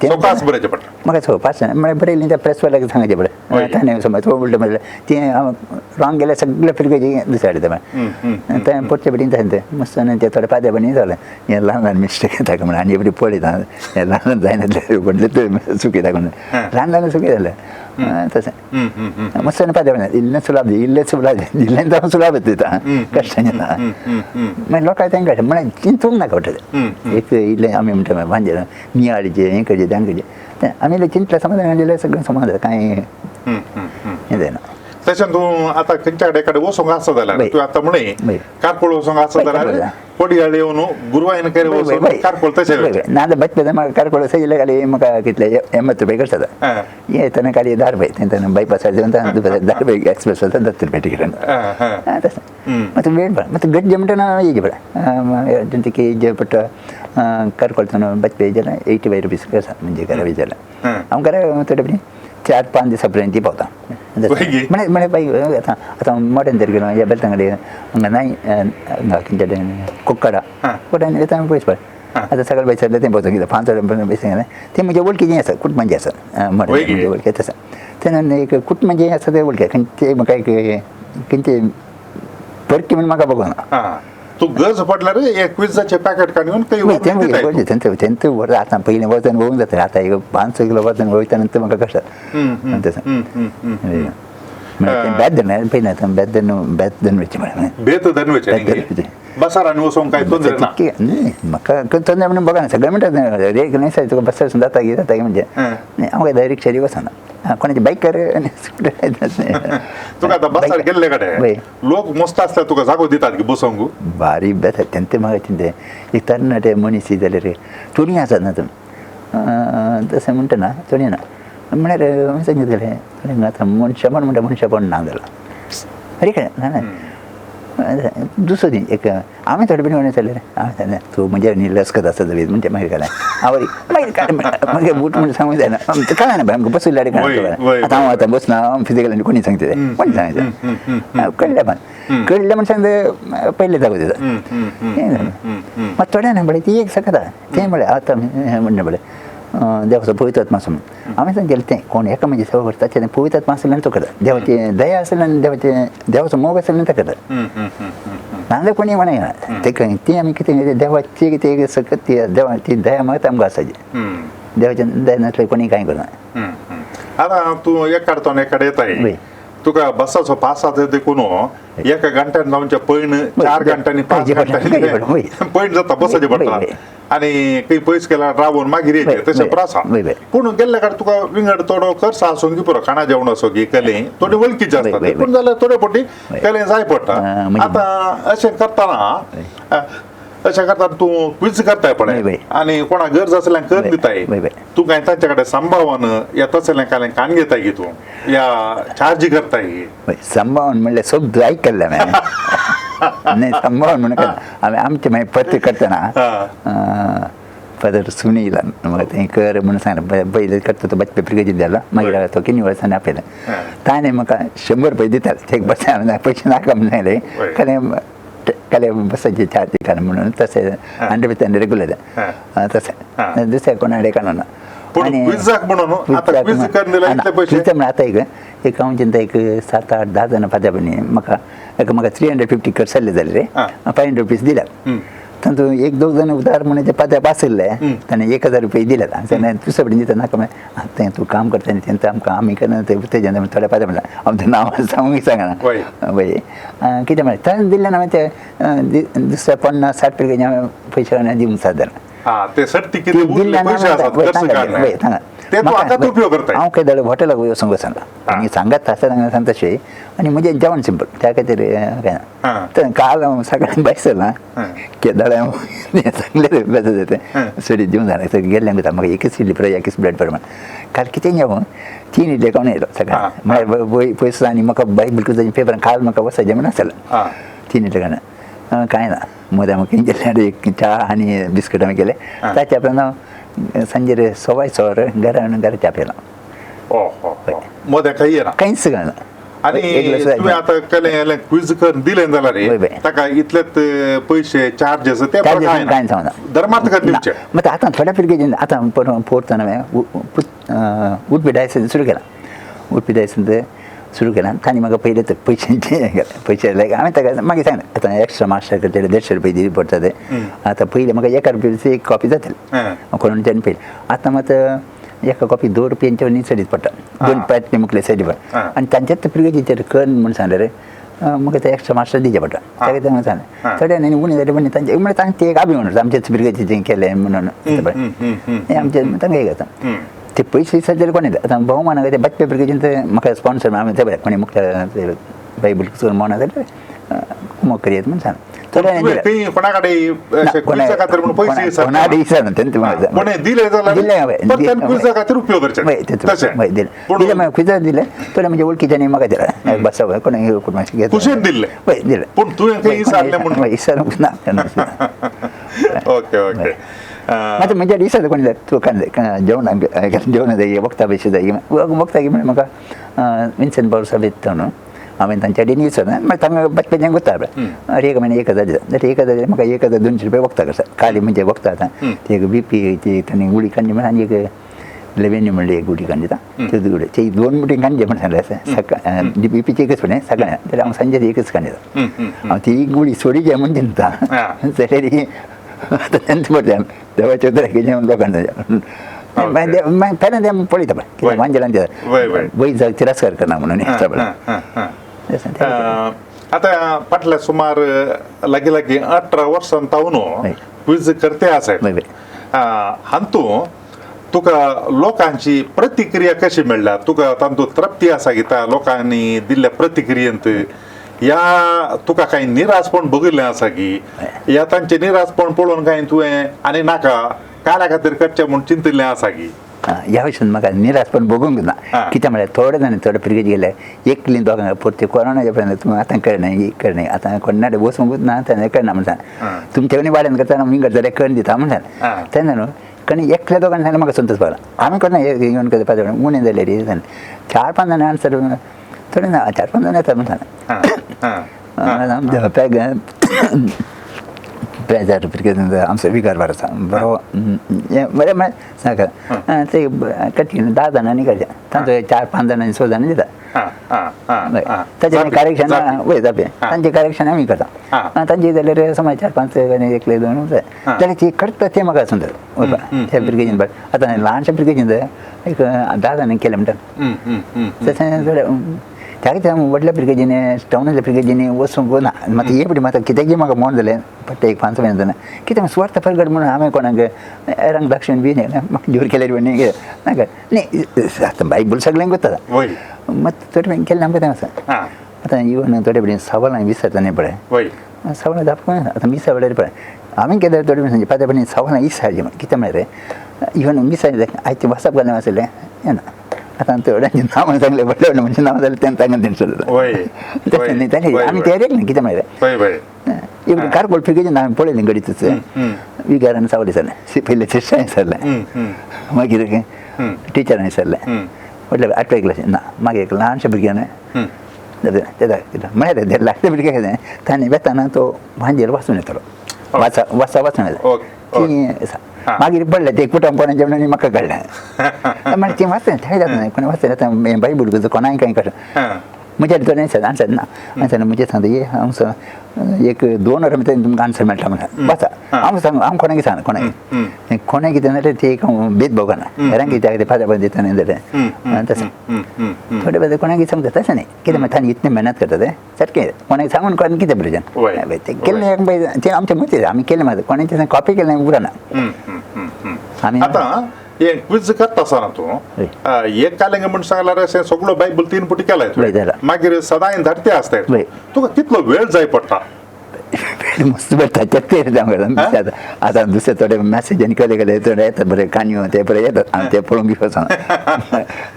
सवकास बरयचें पडटा म्हाका सवकास म्हळ्यार बरयलें त्या प्रेसवाल्याक सांगचें पडलें ताणें समज तो उलटें म्हणलें तें हांव रॉंग गेल्यार सगळें फिरकायचें दुसऱ्या हाडटा म्हळ्यार तें पोटचे पटी तशें तें मस्त आनी तें थोडे पाद्यापणी जालें हें ल्हान ल्हान मिस्टेक येता म्हणून आनी एवढी पळयता हें ल्हान ल्हान जायना व्हडलें तें चुकयता म्हणून ल्हान ल्हान चुकी जालें तशें मस्त आनी पाद्यापणी इल्लें सुलाब दी इल्लें सुलाब दी इल्लें जावं सुलाब दिता कश्टांचें ना मागीर लोकांक तांकां कळटा म्हळ्यार चिंतूंक नाका वाटत एक इल्लें आमी म्हणटा भांजेर नियाळीचें हें करचें तें करचें तें आमी इल्लें चिंतलें समाधान जाल्यार सगळें समाधान जाता कांय हें जायना. तशें तूं आतां खंयच्या कडेन वचूंक आसा जाल्यार तूं आतां म्हणे कारकोळ वचूंक आसा जाल्यार कोडियाळ येवन गुरवायन कडेन वचून कारकोळ तशें ना बचपे म्हाका कारकोळ सजिल्ले खाली म्हाका कितले 80 रुपये खर्च जाता येतना खाली 10 रुपये थंय बायपास 10 रुपये एक्सप्रेस वता 10 रुपये तिकेट तशें मात्सो वेळ पडटा मात्सो गड्डे म्हणटा ना येयचे पडटा की जे पडटा कारकोळच्यान बचपे जाल्यार 85 रुपीज आसा म्हणजे घरा जाल्यार हांव घरा थोडे फावटी 4-5 दिसां पर्यंत पावता. म्हळ्यार म्हळ्यार बाई आतां आतां मॉडर्न जर गेलो ह्या बेलतंगडे हांगा नाय हांगा खंयच्या कुक्कडा कुक्कडान येता पयस पड आतां सगळे पयस सरले तें पावता कितें 5 पयशे गेले तें म्हजे वळखीचें आसा कुटुंबाचें आसा मॉडर्न म्हजे वळखी तशें तेन्ना एक कुटुंबाचें आसा तें वळखी खंयचे म्हाका एक खंयचे परकी म्हण म्हाका बघना. तूं गरज पडल्यार एक क्विजाचें पॅकेट काडून तें तें व्हर आतां पयलीं वचन वोवंक जाता आतां एक 500 किलो वचन वयता नंतर म्हाका कष्ट तशें बेत धरना पयलीं आतां बेत धरून बेत धरून वयचें म्हळ्यार बेत धरून वयचें बसार आनी वचोंक कांय तोंदरे ना म्हाका तोंदरे म्हणून बघा ना सगळें म्हणटात एक न्हय सर तुका बसार जाता की जाता की म्हणजे हांव काय रिक्षारी वचना कोणाची बायकर आनी स्कुटर तुका आतां बसार गेल्ले कडेन लोक मस्त आसल्यार तुका जागो दितात की बसोंक बारीक बेता तेंते म्हाका चिंते एक तरणाटे मनीस जाल्यार चोरी आसात ना तुमी तशें म्हणटा ना चोरी ना म्हळ्यार हांवें सांगितलें आतां मनशापण म्हणटा मनशापण ना जालां अरे ना ना दुसरो दी एक हांवें थोडे बेगीन कोणें चल्लें हांवें सांगलें तूं म्हणजे लस्कत आसा जाल्यार म्हणजे मागीर काय हांव मागीर काय मागीर बूट म्हणून सांगूंक जायना कळना बाय आमकां बसयल्यार कळना आतां हांव आतां बसना हांव फिजिकल कोणी सांगता कोणी सांगता कळ्ळें पण कळ्ळें म्हण सांगता पयलें जागो दिता मात थोड्या न्हय पळय ती एक सकता तें म्हळ्यार आतां म्हणणें पळय देवाचो पवित्र आत्मा आसा म्हणून हांवें सांगलें तें कोण एका म्हणजे सेवा करता तें पवित्र आत्मा आसल्यान तो करता देवाची दया आसल्यान देवाचे देवाचो मोग आसल्यान तो करता नाजाल्यार कोणी म्हणा ते ती आमी कितें देवाची कितें सकत ती देवाची दया मागता आमकां आसाची देवाची दया नासल्यार कोणी कांय करना. आतां तूं एकाडतो एकाडे येताय तुका बसाचो पास आसा देखून एका घंट्यान जावचे पैण 4 घंट्यांनी 5 घंट्यांनी पैण जाता बसाचें पडटा आनी खंय पयस गेल्यार रावून मागीर येयचें तशें त्रास आसा. पूण गेल्ले कडेन तुका विंगड थोडो खर्च आसूंक पुरो खाणा जेवण असो की कले थोडी वळखीचे आसता पूण जाल्यार थोडे फावटी कले जाय पडटा. आतां अशें करतना अशें करतना तूं क्विज करताय पळय आनी कोणाक गरज आसल्यार कर दिताय तूं कांय तांचे कडेन सांबाळून या तसलें कांय कान घेताय की तूं या चार्ज करताय की सांबाळून म्हणल्यार सगळें आयकल्लें हांवें न्हय सांबाळून म्हणून हांवें आमचें मागीर पत्र करतना फादर सुनीलान म्हाका तें कर म्हणून सांगलें. पयलें करता तो बचपे ब्रिगेजीन जालो, मागीर तो किन्नी वर्सांनी आपयलें. ताणें म्हाका 100 रुपये दिताले, ते बस पयशे नाका म्हणून सांगलें, कारण काल बसाचे चार्ज काड म्हणून. तशें 100 रुपया रेगुलर तशें दुसऱ्या कोणा कडेन काडना. पूण आतां एक एक हांव चिंता एक 7 8 10 जाणां फादर म्हाका एक म्हाका 350 करसल्ले जाले रे, 500 रुपीज दिल्यात. तातूंत एक दोग जाण उदार म्हणून ते पाद्या आशिल्ले, ताणें 1000 रुपये दिल्यात. आनी दुसरे कडेन दिता नाका म्हणलें, तें तूं काम करता न्ही तेंच आमकां आमी करना तें उत्तेजन थोड्या पाद्या म्हणलें. आमचें नांव सांगूंक सांगना वय कितें म्हणलें ताणें दिल्लें ना. ते दुसऱ्या 50 60 रुपये हांवें पयशे हांवें दिवंक सादर हांव काय जाल्यार हॉटेलाक वचूंक वचना आनी सांगात आसा तांकां सांगता तशें. आनी म्हजें जेवण सिंपल त्या खातीर काय ना. तर काल हांव सकाळीं भायर सरलां केदाळे हांव सांगलें बेजार जाता सडी दिवंक जालें तर गेल्ल्यान वता म्हाका एकच इडली पुरो एकच ब्रेड पुरो. काल कितें जेवण 3 इडली खावन येयलो सकाळीं. म्हळ्यार पयस आनी म्हाका बायक बिलकूल पेपरान काल म्हाका वचपाचें म्हण आसलें. 3 इडली खाण कांय ना मदें म्हाका गेल्यार एक च्या आनी बिस्कीट हांवें केलें. ताच्या उपरांत हांव सांजेर 6:15 घरा घरा च्या पिला. मदें कांय येना कांयच घालना. आनी तुवें आतां केलें क्विज करून दिलें जाल्यार ताका इतलेच पयशे चार्जेस ते कांय सांगना, धर्मार्थ करून दिवचे. मात आतां थोड्या पिरगेजीन आतां परत फोर्थ हांवें उडपी डायसन सुरू केलां. उडपी डायसन सुरू केलां तांणी म्हाका पयलें तर पयशांचें केलें. पयशे लायक हांवें ताका मागीर सांगलें आतां एक्स्ट्रा मास्टर करतले 150 रुपये दिवचे पडटा ते. आतां पयलें म्हाका 1 रुपयाची एक कॉपी जातली कोण ताणें पयलें. आतां मात एका कॉपी 2 रुपयांच्या न्ही चडीत पडटा, 2 पांच मुखले सडी पडटा. आनी तांच्याच पिरगेजीचेर कर म्हूण सांगलें रे म्हाका ते एक्स्ट्रा मास्टर दिवचे पडटा. ताका तांकां सांगलें थोड्या न्ही उणें जालें पण तांचे म्हळ्यार तांचे एक अभिमान आसा आमचेच पिरगेजीचें केलें म्हणून हें आमचें तांकां एक आसा. ते पयशे सद्या कोण येता आतां भोवमान ते बचपे पिरगेजीन ते म्हाका स्पॉन्सर आमी ते बरें कोणी मुखल्या बायबल मोना जाल्यार कुमक करयत म्हूण सांग. दिलें थोडे म्हणजे वळखीच्यानी म्हाका दिलें बसा कोण दिलें. पूण ना ओके ओके मात म्हणजे दिसता कोणी तूं कांय जेवणाक जेवण जाय वखदां पयशे जाय वखदां म्हळ्यार म्हाका विन्सेंट बावल साहेब येता न्हू हांवें तांच्या कडेन विचारलें मागीर तांकां बचपेचें गुत्ता पळय एक म्हयने 1000 दिता जाल्यार 1000 म्हाका 1200 रुपया वखदां करता खाली म्हणजे वखदां आतां ती एक बीपी ती तांणी गुळी काडली म्हण आनी एक लेवेन्यू म्हणली एक गुटी काडली ती गुळी ती 2 गुटी काडली म्हण सांगलें सकाळ बीपीची एकच पळय सकाळी जाल्यार हांव सांजे एकच काडली हांव ती गुळी सोडीची म्हण चिंता जाल्यार आतां तेंच पडटा देवाचे उतर कितें लोकांक मागीर पेरेंत तें पळयता पळय कितें मांजेलान वय तिरस्कार करना म्हणून पळय. आतां फाटल्या सुमार लागीं लागीं 18 वर्सां तावन क्विज करते आसा हातूंत तुका लोकांची प्रतिक्रिया कशी मेळ्ळ्या? तुका तातूंत तृप्ती आसा कित्याक लोकांनी दिल्ल्या प्रतिक्रियेंत या तुका कांय निराशपण बघिल्लें आसा की या तांचें निराशपण पळोवन कांय तुवें आनी नाका काला खातीर करचें म्हूण चिंतिल्लें आसा की? ह्या विशयान म्हाका निराशपण भोगूंक ना. कितें म्हळ्यार थोडे जाण थोडे पिरगेज गेले एकली दोगांक परती कोरोनाच्या उपरांत तुमी आतां कळना कळना आतां कोणाडे वचूंकूच ना आतां कळना म्हण सांग तुमचे कडेन वाड्यान करता विंगड जाल्यार करून दिता म्हण सांग तेन्ना न्हू कारण एकल्या दोगांनी सांगलें म्हाका संतोश पावला. आमी कोणा येवन करता पांच उणें जालें रे 4 5 जाणां आन्सर थोडे ना 4 5 जाणां येता म्हण सांग. बेजार पिरगेज आमचो विकार बार आसा बरो बरें म्हळ्यार सांगा ते कठीण 10 जाणांनी करचें तांचो 4 5 जाणांनी 6 जाणांनी दिता ताचें करेक्शन वय जापे तांचें करेक्शन आमी करता तांचे जाल्यार समज 4 5 एकले 2 जाल्यार ती करता तें म्हाका सुंदर त्या पिरगेजीन आतां ल्हानशा पिरगेजीन एक 10 जाणांनी केलें म्हणटा तशें थोडें त्या खातीर व्हडल्या पिरगेजीनी टावनांतल्या पिरगेजीनी वचूंक ना. मात हे पळय म्हाका कित्याकी म्हाका मोन जालें पट्टे एक 5 म्हयने जालें कितें सुवार्थ परगट म्हणून हांवें कोणाक रंग दाक्षिण बी म्हाका जोर केल्यार बी नाका न्ही आतां बायबल सगळ्यांक वता मात थोडे बेगीन केल्लें आमकां तें आसा. आतां इवन थोडे बेगीन सवालां विसरता न्ही पळय सवालां जाप आतां मिसा वेळार पळय हांवें केल्यार थोडे बेगीन पांच पळय सवालां विसरची कितें म्हळ्यार इवन मिसा आयचे वचप घालून आसलें येना आतां थोड्यांची नांवां सांगलें, व्हडले व्हडले म्हणजे नांवां जाल्यार तें तांकां तें सोदता. तशें न्ही, तशें आमी तयारी ना कितें म्हळ्यार इवन कारकोळ फिगेजेन हांवें पळयलें गडीतच विगारान सावली सरलें, पयलें शिश्यांय सरलें, मागीर टिचरांनी सरलें, म्हटल्यार आठवे क्लासीन ना, मागीर एक ल्हानशें भुरग्यान म्हळ्यार ते लागते भुरगे कितें ताणें वेताना तो भांजेर वाचून येतलो, वाचा वाचा वाचून येता ती आसा. मागीर पडलें ते कुटुंब कोणाचें म्हणून म्हाका कळ्ळें, मागीर तें वाचलें थंय जाता कोणें वाचलें आतां बायबल कोणाय कांय कशें म्हज्या थोडे आन्सर ना, आन्सर म्हजें सांगता ये हांव एक 2 वरां भितर तुमकां आन्सर मेळटा म्हणून वाचा. हांव सांग हांव कोणाक सांग कोणाक कोणाक कितें जाल्यार ते एक भेदभाव करना, हेरांक कित्याक ते फाल्यां दिता न्ही जाल्यार तशें थोडे बेजार कोणाक सांगता तशें न्ही, कितें मागीर तांणी इतलें मेहनत करता तें सारकें कोणाक सांगून कोणाक कितें प्रयोजन तें केल्लें तें आमचें मतीं आमी केलें मागीर कोणाचें कॉपी केलें उरना. आमी आतां हे क्विज करता आसतना तूं एक कालेंग म्हण सांगल्यार अशें सगळो बायबल 3 पुटी केलाय तुवें, मागीर सदांय धाडते आसताय, तुका कितलो वेळ जाय पडटा? मस्त पडटा तें आतां दुसरे थोडे मॅसेज आनी कले कले थोडे येतात बरे काणयो ते बरे येतात आनी ते पळोवंक बी वचोन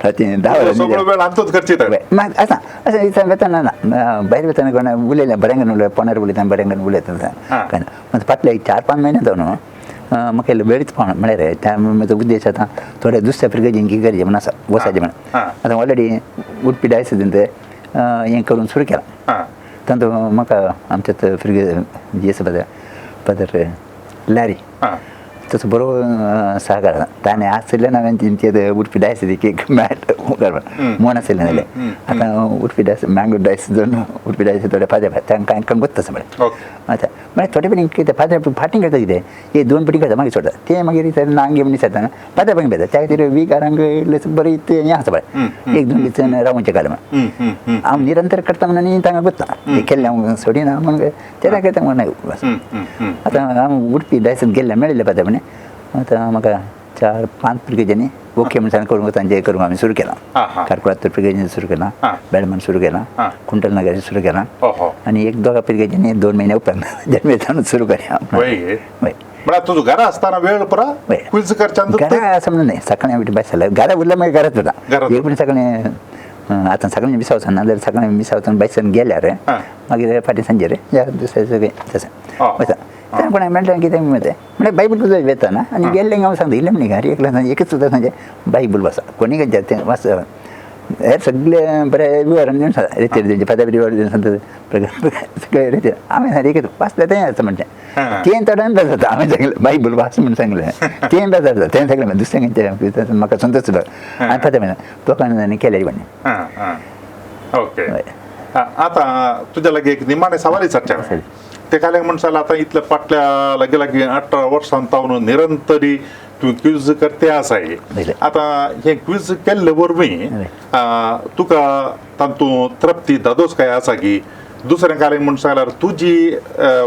राती 10 वरां मागीर आसा अशें दिसा वेतना ना भायर वेतना कोणा उलयलें बऱ्यांकन उलय फोनार उलयता बऱ्यांकन उलयता काय ना. मागीर फाटले 4-5 म्हयने जावन म्हाका वेळच पावना म्हळ्यार त्या म्हजो उद्देश आतां थोडे दुसऱ्या फिर्गजीन की गरजे म्हण आसा वसाचें म्हण आतां ऑलरेडी उडपी डायसिजीन ते हें करून सुरू केलां. तातूंत म्हाका आमच्या फिर्ग जे आसा फादर लॅरी तसो बरो सहकार आसा. ताणें आशिल्ल्यान हांवें तेंचे उडपी डायसिजीक एक मॅट मोन आशिल्लें जाल्यार आतां उडपी डायस मँगलोर डायस जावन उडपी डायस थोडे फादर तांकां कांय गोत्त आसा म्हळ्यार आतां म्हळ्यार थोडे पणी कितें फादर फाटीं करता कितें एक 2 पटी करता मागीर सोडटा ते मागीर नांगे म्हण दिसता फादर पणी बेता त्या खातीर विगारांक बरें हें आसा पळय 1-2 दीस रावचें काल म्हण हांव निरंतर करता म्हणून आनी तांकां गोत्ता केल्लें हांव सोडिना म्हण ते करता म्हण आतां हांव उडपी डायसान गेल्लें मेळिल्लें फादर म्हणे आतां म्हाका 4-5 फिर्गजांनी ओके म्हण सांग करूंक तांचें करूंक आमी सुरू केलां. कारकुळांत फिर्गजांनी सुरू केलां, बेळमान सुरू केलां, कुंटल नगरान सुरू केलां आनी 1-2 फिर्गजांनी 2 म्हयन्या उपरांत जन्मेतान सुरू करया. म्हळ्यार तुजो घरा आसतना वेळ पुरा क्विज करच्यान घरा आसा म्हणून न्हय, सकाळीं भायर सरल्यार घरा उरल्यार मागीर घरात वता एक पण सकाळीं आतां सकाळीं मिसा वचना जाल्यार सकाळीं मिसा वचून भायर सरून गेल्यार मागीर फाटीं सांजेर या दुसरें सगळें तशें वता. तें कोणाक मेळटा कितें म्हणटा म्हळ्यार बायबल तुजो वेतना आनी गेल्लें हांव सांगता इल्लें म्हणी हर एकल्या एकच सुद्दां सांगचें बायबल वाचा कोणी खंयचें तें वाच हेर सगळे बरें विवरण दिवन सांगता रेतीर दिवचें फादर विवरण दिवन सांगता सगळें रेतीर हांवें एकच वाचलें तें आसा म्हणचें तें थोड्यान बेजार जाता. हांवें सांगलें बायबल वाच म्हूण सांगलें तें बेजार जाता तें सांगलें दुसरें खंयचें म्हाका संतोश सुद्दां हांवें फादर म्हणलें लोकांनी केलें म्हणे. ओके आतां तुज्या लागीं एक निमाणें सवाल विचारचें ते काल्याक म्हण जाल्यार आतां इतले फाटल्या लागीं लागीं 18 वर्सां तावन निरंतरी तूं क्विज करते आसाय. आतां हें क्विज केल्ले वरवीं तुका तातूंत तृप्ती दादोस काय आसा की दुसरें काल्याक म्हण जाल्यार तुजी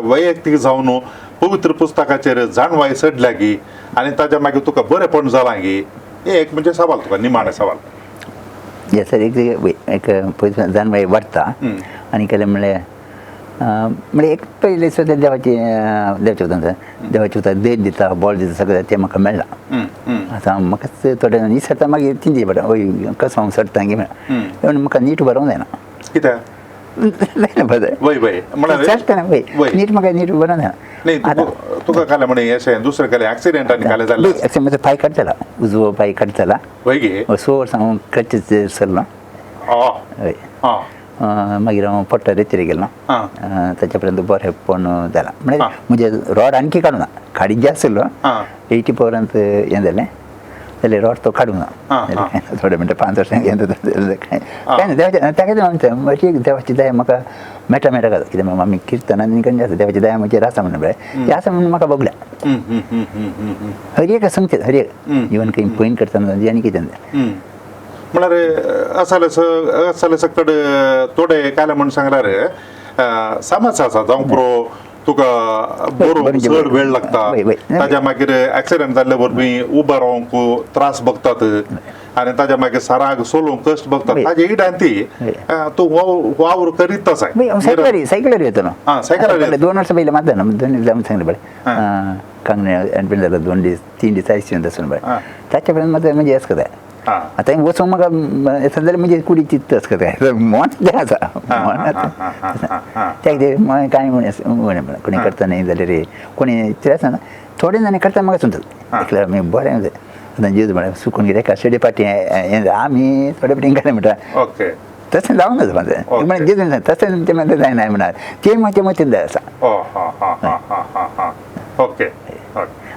वैयक्तीक जावन पवित्र पुस्तकाचेर जाणवाय चडल्या की आनी ताज्या मागीर तुका बरेंपण जालां की हें एक म्हणजे सवाल तुका निमाणें सवाल. येस सर, एक पयस जाणवाय वाडटा आनी केलें म्हणल्यार म्हणजे एक पयलें सुद्दां देवाची देवाचें उतर देवाचें उतर देड दिता बळ दिता सगळें तें म्हाका मेळ्ळां. आतां म्हाकाच थोडे इसरता मागीर चिंती पडटा वय कसो हांव सोडटा गी म्हणून म्हाका नीट बरोवंक जायना कित्याक जायना बरें चलतना वय नीट म्हाका नीट बरोवंक जायना. तुका कालें म्हणे अशें दुसरें कालें एक्सिडेंट आनी कालें जालें एक्सिडेंट म्हजो पांय कट जाला, उजवो पांय कट जाला. वय गे 6 वर्सां हांव क्रचीचेर सरलो. हय मागीर हांव पोट्टा रेतीर गेलो ताच्या पर्यंत बरेंपण जालां म्हळ्यार म्हजें रॉड आणखी काडूंक ना, काडीत जे आशिल्लो 80 पर्यंत हें जालें जाल्यार रॉड तो काडूंक ना थोडे म्हणटा 5 वर्सां हें कांय ना. देवाचें ताका आमचें म्हजी देवाची दया म्हाका मेळटा मेळटा घालता कित्याक आमी किर्तन आनी खंयचें आसा देवाची दया म्हजेर आसा म्हणून पळय तें आसा म्हणून म्हाका भोगल्या. हर एक सांगचें हर एक इवन खंय पयन करतना आनी कितें म्हळ्यार असाले सकड थोडे काले म्हण सांगल्यार समस्या आसा जावं पुरो तुका बरोवंक चड वेळ लागता, ताज्या मागीर एक्सिडेंट जाल्ले वरवीं उबो रावंक त्रास भोगतात आनी ताज्या मागीर सराक सोलोवंक कश्ट भोगतात ताजे इडान ती तूं वावर करीत आसाय. सायकलर सायकलर येतलो सायकलर 2 वर्सां पयलीं मात जालें 2 दीस सांगलें पळय कांगणे एडमीट जालो 2 दीस 3 दीस आयसीयूंत आसून पळय ताच्या पर्यंत मात म्हणजे येस करता. आतां वचूंक म्हाका येता जाल्यार म्हजी कुडी चित्त करता मन तें आसा मन त्या खातीर कांय म्हण कोणी करता न्ही जाल्यार कोणी ते आसना थोडे जाणां करता म्हाका समजता एकल्या आमी बरें आतां जेजू म्हळ्यार सुकून कितें काशेडे पाटी हें आमी थोडे फाटी घालें म्हणटा ओके तशें जावंक नाका म्हाजें म्हळ्यार जेजून तशें तें म्हणटा जायना म्हणा तें म्हजें मतीन जाय आसा. ओके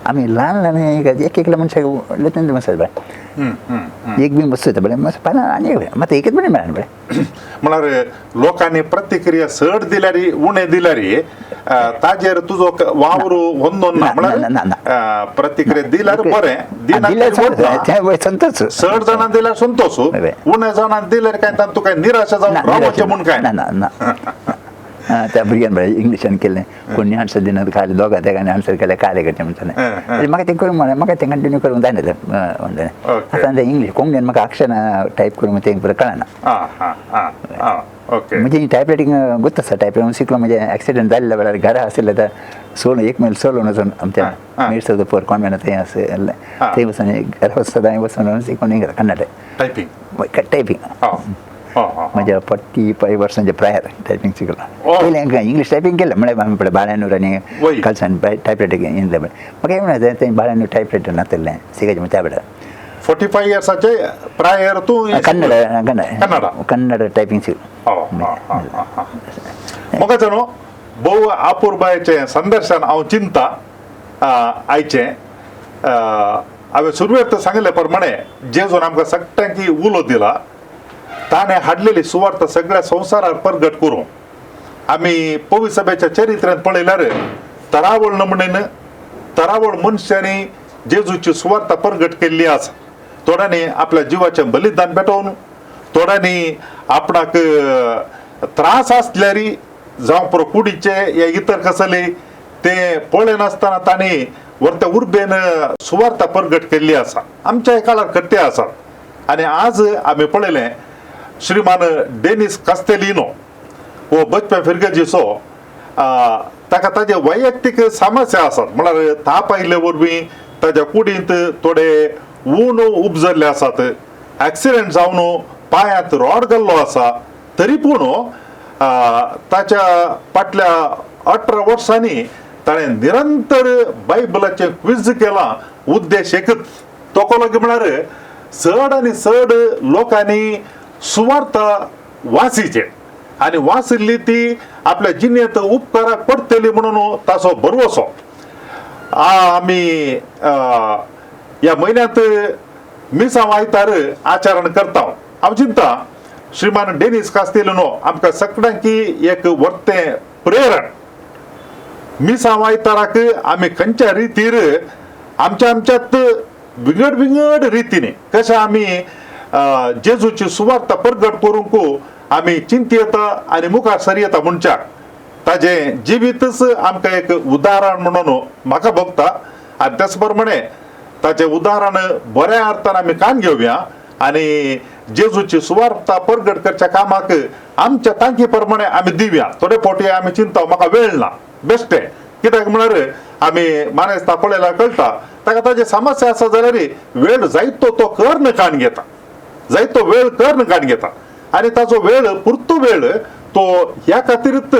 आमी ल्हान ल्हान एक एकल्या मनशाक लग्न मसाज बरें एक बी बसता बरें मस्त पाना आनी मात एकच बरें मेळना बरें म्हळ्यार लोकांनी प्रतिक्रिया चड दिल्यार उणें दिल्यार ताजेर तुजो वावर होंदोन ना म्हळ्यार प्रतिक्रिया दिल्यार बरें दिल्यार संतोष चड जाणां दिल्यार संतोष उणे जाणां दिल्यार काय तांतूं काय निराशा जावन रावचें म्हूण काय ना ना. त्या भुरग्यान बरें इंग्लिशान केलें कोणी आन्सर दिना खालें दोगां तेगांनी आन्सर केलें कालें करचें म्हणटालें म्हाका तें करूंक म्हणलें म्हाका तें कंटिन्यू करूंक जायना तें म्हणलें आतां तें इंग्लीश कोंकणीन म्हाका अक्षरां टायप करूंक तें बरें कळना. म्हणजे टायप रायटींग गोत्त आसा टायप रायटींग शिकलो म्हणजे एक्सिडंट जाल्ल्या वेळार घरा आशिल्लें तर सोडून एक मैल चलोवन वचून आमच्या मिरसो पोर कॉन्वेंट थंय आशिल्लें थंय वचून घरा वचून सदांय वचून शिकून कन्नड टायपींग टायपींग म्हज्या 45 वर्सांच्या प्रायर टायपींग शिकलो. पयलें इंग्लीश टायपींग केलें म्हळ्यार आमी पळय बाळ्यानूर आनी कलसान टायप रायटींग येयलें म्हाका हें म्हणलें तें बाळ्यानूर टायप रायटर नाशिल्लें शिकायचें त्या वेळार 45 इयर्साचे प्रायर तूं कन्नड कन्नड कन्नड टायपींग शिकलो. म्हाका न्हू भोव अपुरबायेचें संदर्शन हांव चिंता आयचें हांवें सुरवेक सांगिल्ले प्रमाणे जेजून आमकां सगळ्यांकी उलो दिला ताणें हाडलेली सुवार्थ सगळ्या संवसारार प्रगट करूं. आमी पवी सभेच्या चरित्र्यांत पळयल्यार तरावळ नमणेन तरावळ मनशांनी जेजूची सुवार्थ प्रगट केल्ली आसा. थोड्यांनी आपल्या जिवाचें बलिदान पेटोवन थोड्यांनी आपणाक त्रास आसल्यार जावं पुरो कुडीचे या इतर कसले ते पळयनासतना तांणी व्हरत्या उर्बेन सुवार्थ प्रगट केल्ली आसा. आमच्या काळार करते आसा. आनी आज आमी पळयलें श्रीमान डेनिस कास्तेलिनो हो बचप्या फिरगजीचो ताका ताजे वैयक्तीक समस्या आसात म्हळ्यार ताप आयिल्ले वरवीं ताज्या कुडींत थोडे ऊन उपजल्ले आसात एक्सिडंट जावन पांयांत रॉड गेल्लो आसा तरी पूण ताच्या फाटल्या 18 वर्सांनी ताणें निरंतर बायबलाचें क्विज केलां. उद्देश एकच तो कोलो म्हळ्यार चड आनी चड लोकांनी सुवार्थ वासीचे आनी वाचिल्ली ती आपल्या जिणेंत उपकाराक पडटली म्हणून ताचो भरवसो. आमी ह्या म्हयन्यांत मिसांव आयतार आचरण करता. हांव चिंता श्रीमान डेनिस कास्तेलिनो आमकां सगळ्यांकी एक वर्तें प्रेरण. मिसांव आयताराक आमी खंयच्या रितीर आमच्या आमच्यात विंगड विंगड रितीने कशें आमी जेजूची सुवार्थ प्रगट करूंक आमी चिंतयेता आनी मुखार सरयेता म्हणच्याक ताजें जिवीतच आमकां एक उदाहरण म्हणून म्हाका भोगता. आनी त्याच प्रमाणे ताचें उदाहरण बऱ्या अर्थान आमी कान घेवया आनी जेजूची सुवार्थ प्रगट करच्या कामाक आमच्या तांकी प्रमाणे आमी दिवया. थोडे फावटी आमी चिंता म्हाका वेळ ना बेश्टें कित्याक म्हळ्यार आमी मानेस्ता पळयल्यार कळटा ताका ताजी समस्या आसा जाल्यार वेळ जायतो तो कर्ण कान घेता जायतो वेळ कर्ण कान घेता आनी ताचो वेळ पुरतो वेळ तो ह्या खातीरच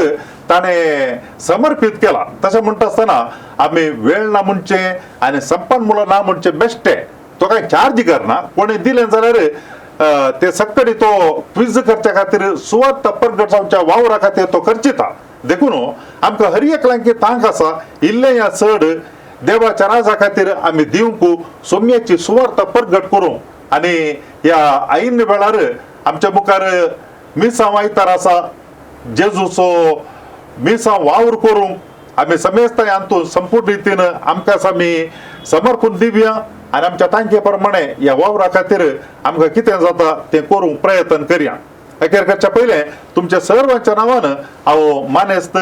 ताणें समर्पीत केला. तशें म्हणटा आसतना आमी वेळ ना म्हणचें आनी संपन्न मुळां ना म्हणचें बेश्टें तो कांय चार्ज करना कोणें दिलें जाल्यार ते सक्कडी तो क्विज करच्या खातीर सुवार्थ प्रगट जावच्या वावरा खातीर तो खर्चिता. देखून आमकां हर एकल्यांकी तांक आसा इल्लें या चड देवाच्या राजा खातीर आमी दिवंक सोम्याची सुवार्थ प्रगट करूं. आनी ह्या ऐन वेळार आमच्या मुखार मिसांव आयतार आसा जेजूचो मिसांव वावर करूंक आमी समेस्ताय हातूंत संपूर्ण रितीन आमकां आमी समर्पण दिवया आनी आमच्या तांके प्रमाणे ह्या वावरा खातीर आमकां कितें जाता तें करूंक प्रयत्न करया. अखेर करच्या पयलें तुमच्या सर्वांच्या नांवान हांव मानेस्त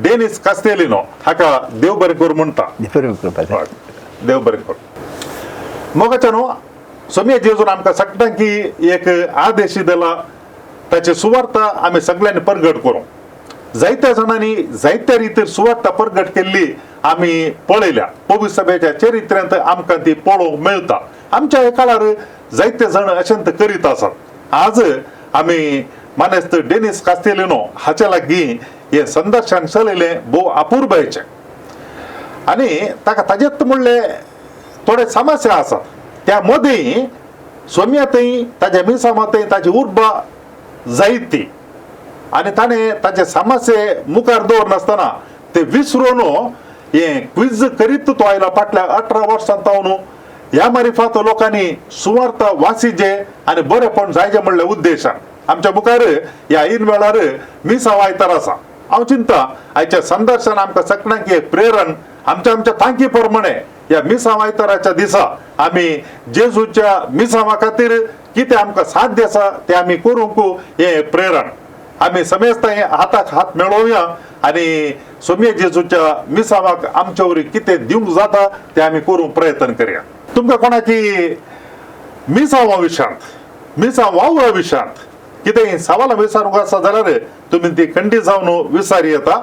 डेनिस कास्तेलिनो हाका देव बरें करूं म्हणटा. देव बरें करूं. मोगाच्या न्हू सोम्या जेजून आमकां सगळ्यांकी एक आदेश दिला ताची सुवार्थ आमी सगळ्यांनी प्रगट करूं. जायत्या जाणांनी जायत्या रितीर सुवार्थ प्रगट केल्ली आमी पळयल्या. पवित्र सभेच्या चरित्र्यांत आमकां ती पळोवंक मेळटा. आमच्या हे काळार जायते जाण अशें करीत आसात. आज आमी मानेस्त डेनिस कास्तेलिनो हाचे लागीं हें संदर्शन चलयलें भोव अपुरबायेचें आनी ताका ताजेच म्हणले थोडे समस्या आसात. त्या मदीं सोम्या थंय ताज्या मिसामा थंय ताजी उर्बा जायती आनी ताणें ताजे समस्ये मुखार दवरनासतना ते विसरून हें क्विज करीत तो आयला फाटल्या 18 वर्सां तावन. ह्या मारिफात लोकांनी सुवार्थ वासिजे आनी बरेपण जायचें म्हणलें उद्देशान आमच्या मुखार ह्या ऐन वेळार मिसांव आयतार आसा. हांव चिंता आयच्या संदर्शन आमकां सगळ्यांक एक प्रेरण आमच्या आमच्या तांकी प्रमाणे ह्या मिसांव आयताराच्या दिसा आमी जेजूच्या मिसांवा खातीर कितें आमकां साध्य आसा तें आमी करूंक हें प्रेरण आमी समेस्तां हाताक हात मेळोवया आनी सोम्या जेजूच्या मिसांवाक आमच्या वरी कितें दिवंक जाता तें आमी करूंक प्रयत्न करया. तुमकां कोणाची मिसांवा विशयांत मिसांव वावरा विशयांत कितें सवालां विचारूंक आसा जाल्यार तुमी ती खंडीत जावन विचारी येता.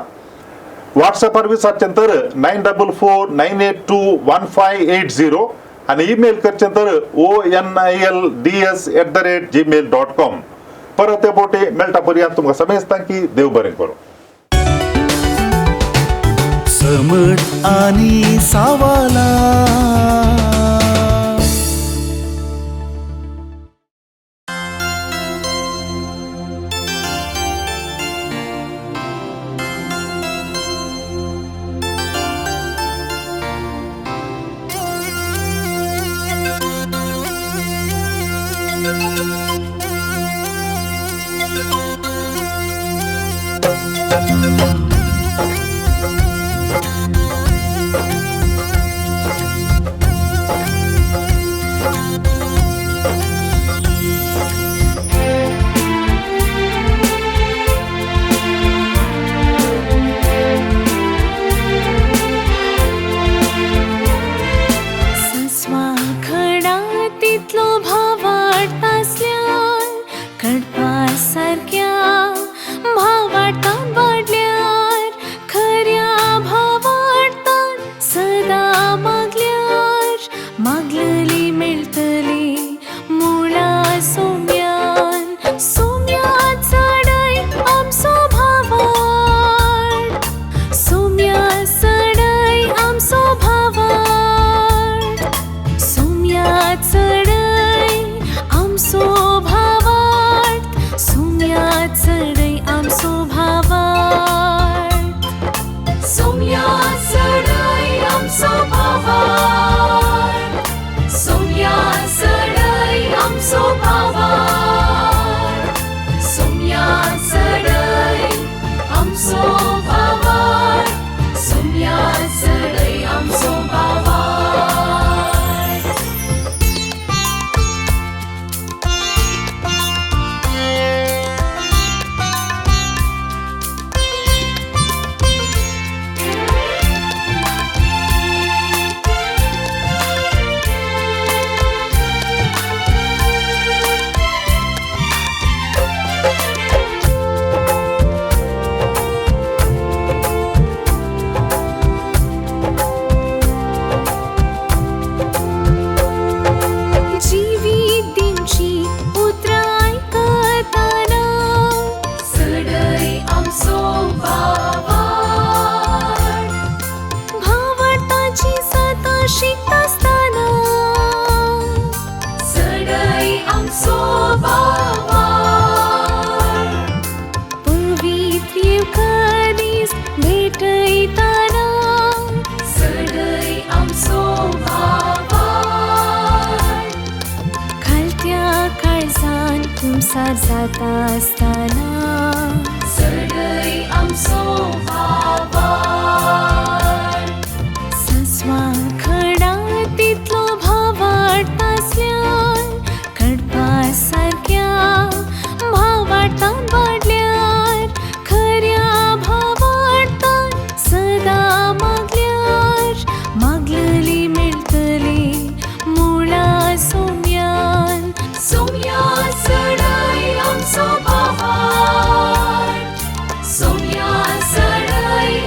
व्हॉट्सॅपार विचारचें तर 944 982 1580 आनी ईमेल करचें तर onilds@gmail.com. परत ते बोटे मेळटा पर्यंत तुमकां समेस्तांक की देव बरें करूं. समट आनी सावाला. सोम्या सडय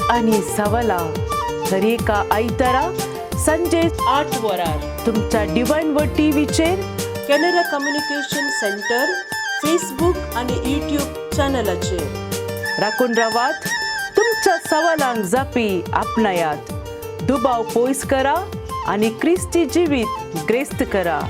समट आनी सवालां दरेका आयतारा संजे 8 वरार तुमच्या डिवायन वर्ड टीव्हीचेर कॅनरा कम्युनिकेशन सेंटर फेसबूक आनी यूट्यूब चॅनलाचेर. राखून रावात, तुमच्या सवालांक जापी आपणायात, दुबाव पयस करा आनी क्रिस्ती जिवीत ग्रेस्त करा.